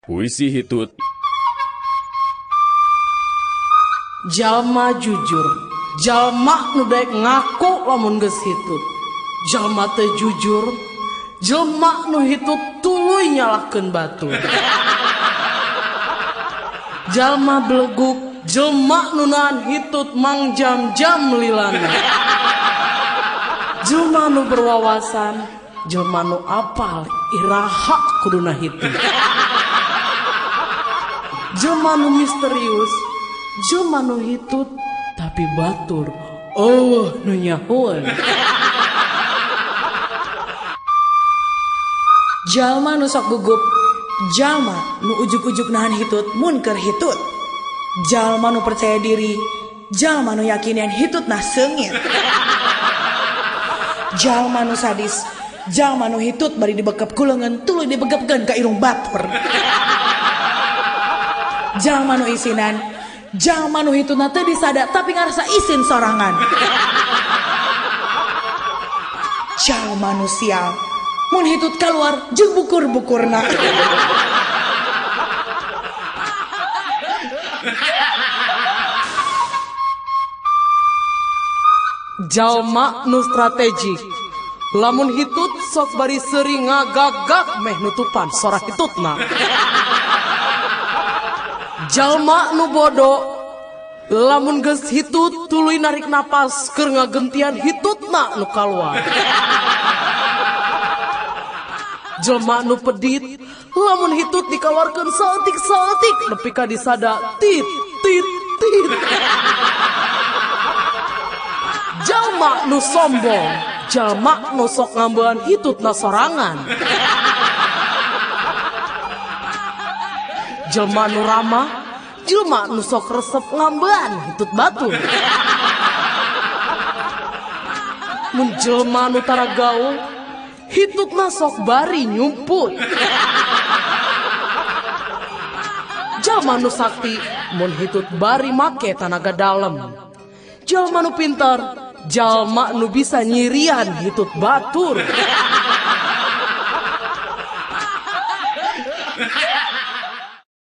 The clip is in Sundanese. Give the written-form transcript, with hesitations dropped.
Puisi hitut. Jalma jujur, jalma nu daek ngaku lamun geus hitut. Jalma teu jujur, jelma nu hitut tuluy nyalahkeun batur. Jalma beleguk, jelma nu nahan hitut mangjam-jam lilana. Jelma nu berwawasan, jelma nu apal iraha kuduna hitut. Jelma nu misterius, jelma nu hitut tapi batur eueuh nu nyahoeun. Jalma nu sok gugup, jalma nu ujug-ujug nahan hitut mun keur hitut. Jalma nu percaya diri, jalma nu yakin yen hitutna seungit. Jalma nu sadis, jalma nu hitut bari dibekep ku leungeun tuluy dibegepkeun ka irung batur. Jalma nu isinan, jalma nu hitutna teu disada tapi ngarasa isin sorangan. Jalma nu sial, mun hitut kaluar jeung bukur-bukurna. Jalma nu strategik, lamun hitut sok bari seuri ngagagak meh nutupan sora hitutna. Jalma nu bodo, lamun geus hitut tuluy narik napas keur ngagentian hitutna nu kaluar. Jelma nu pedit, lamun hitut dikaluarkeun saeutik-saeutik nepi ka disada tit tit tit. Jalma nu sombong, jalma nu sok ngambean hitutna sorangan. Jelma nu ramah, jelma nu sok resep ngambean hitut batur. Mun jelma nu tara gaul, hitutna sok bari nyumput. Jalma nu sakti, mun hitut bari make tanaga dalem. Jalma nu pintar, jalma nu bisa nyirian hitut batur.